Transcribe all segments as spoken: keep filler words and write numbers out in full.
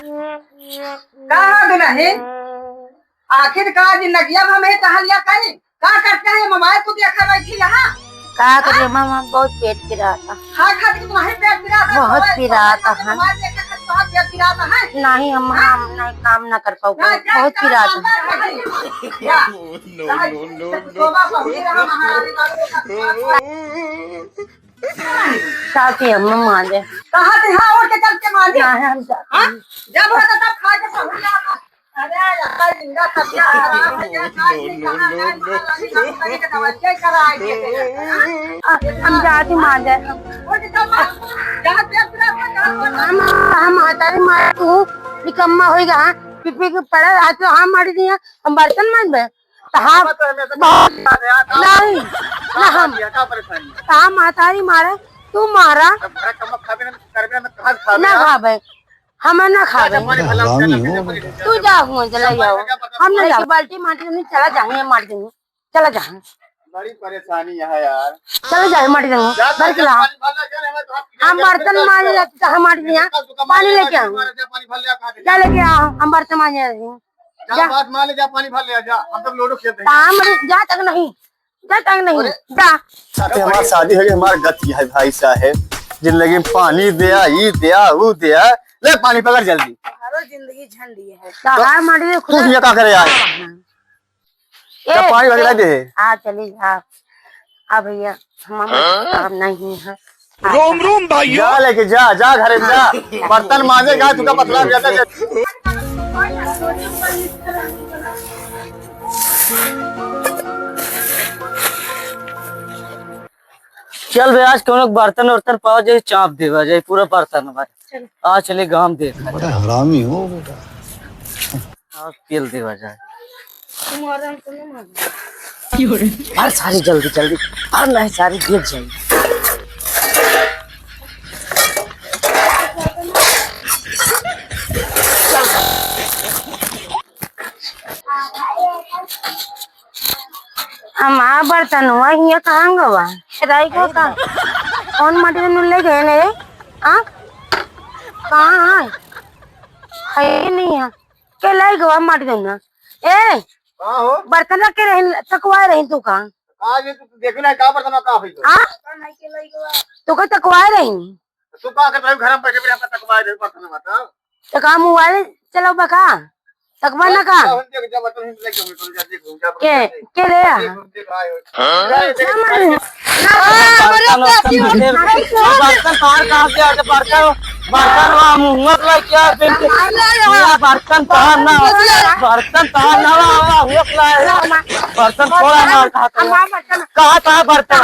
का हो दुलहिन? आखिर का जिंदगिया में हमें टहलिया करी? का करते हैं मोबाइल को देखा बैठी यहाँ? का करिए हाँ? मामा, बहुत पेट पिराता। खा खा के तुम्हारे पेट पिराता, बहुत सोए, पिराता सोए, है। मोबाइल देखे खातिर बहुत पेट पिराता है। नहीं, हम, हाँ? हम नहीं काम ना कर पाऊ, नहीं, बहुत क्या पिराता। काम करता है? क्या? No, no, no, no। तोबा पहुंच रहा महारानी बाबू का। साथी हम मांजे। कहाँ से? हाँ, उठ के चल के मांजे। ना है, हम जाते हाँ? हैं। जब होता तब खा के पहुंच जाता। अरे, यार, जिंदा सब्जियां खराब है, क्या खा के कहाँ जाए, महारानी, हम कहीं के दवाइयाँ करा आए थे, हाँ? आ, हम जाते मांजे। उठ के चल, मांज। जहाँ पेट पिरात है, जहाँ हम, हम आता है मांजे, तू निकम्मा होई गा, हाँ? पी पी के पड़ा, आज तो हम मार दिया, हम बर्तन मांजबे। तो हम, मत हमें तो बहुत, नहीं, ना हम, का परेशानी है? तो हम महतारी मारे, तू मारा। जब घर का मत खाबे ना, करबे ना, कहाँ से खाबे ना आप? खाबे, हम ना खाबे। जा पानी भर ला, हरामी हो बेटा। तू जा, हुआ चला जाओ। हम ना जाओ। बाल्टी माटी में चला जाएंगे, मार देंगे। चला जा। बड़ी परेशानी है यार। चला जाए, मार देंगे। जा, भर के जा, ला। पानी भर ला, जा, हमें तो हाथ हम बर्तन मांज लेते, हम मार दिया। पानी लेके आओ। जा, पानी भर ले, कहाँ से जा लेके आओ, हम बर्तन मांज लेते हैं। जा, जा। बात मान ले, जा पानी भर ले आ, जा। हम सब लूडो खेलते हैं। काम रे, जा तक नहीं, जा तक नहीं, अरे। जा। अरे हमार शादी हो गई, हमार गति है भाई साहब। जिंदगी में पानी दिया, ई दिया, ऊ दिया। ले पानी पकड़ जल्दी। हमारो जिंदगी झंडी है। तो हमार मर्जी तू खुदा हियाँ का करे यार? ए, जब पानी भर के ए, ला दे। आ चली, आ। आ भैया, हमार हाँ? काम नहीं है। रोम रोम भाइयों। जा लेके जा, जा घरे में जा। बर्तन मांजे का, तुका पतला भी आता है। चल बे, आज कौनो बर्तन उर्तन पावा जाए, चाप देवा जाए, पूरा बर्तन हमारे। चल। आज चले गांव देखा बड़ा जाए। हरामी हो बेटा। आज तेल देवा जाए। तुम्हारा हमको नहीं मालूम। भर सारी जल्दी जल्दी, भर नहीं सारी गिर जाएगी। हमार बर्तन हुआ हियाँ कहाँ गवा? राई को का? कौन माटी में ले गए ने? आ? कहाँ है? है ही नहीं है। के लाई गवा माटी में ना? ए, का हो? बर्तन रख के रहिन, तकवाए रहिन तू का? का ये तू देखे ना का बर्तन का होई तो? आ? तू का तकवाए रहिन? तू का करत रही घर में बैठे बैठे आपका तकवाए रही बर्तन में तो? तो का मोबाइल चलाओ बा का? तकवा ना का? जा, जा, बर्तन लेके हम जा, देख, जा, के, बर्तन के ले आ? देख, देख, आए हो। हाँ? जा, देख, ना मालूम। बर्तन, बर्तन, बर्तन बाहर कहाँ से आते? बर्तन, बर्तन वहाँ मुँह मत ला क्या? ये बर्तन तहार ना, बर्तन तहार ना, वहाँ, वहाँ, वहाँ, वहाँ, बर्तन थोड़ा ना कहा था। कहा था बर्तन?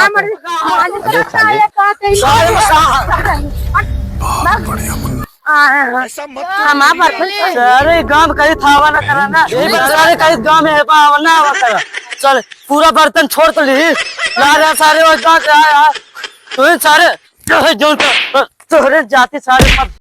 बहुत बढ़िया मुन्ना। हाँ, हाँ, हाँ। ऐसा मत करो। हमार बर्तन। सारे गांव कहीं थावा ना करा ना। ए, सारे कहीं गांव में है, बा, ना आवा करा। चल, पूरा बर्तन छोड़ तो ली। ला रहा सारे वो गांव से आया। तू ही सारे, तोहे जो, तोहरे जाति सारे सब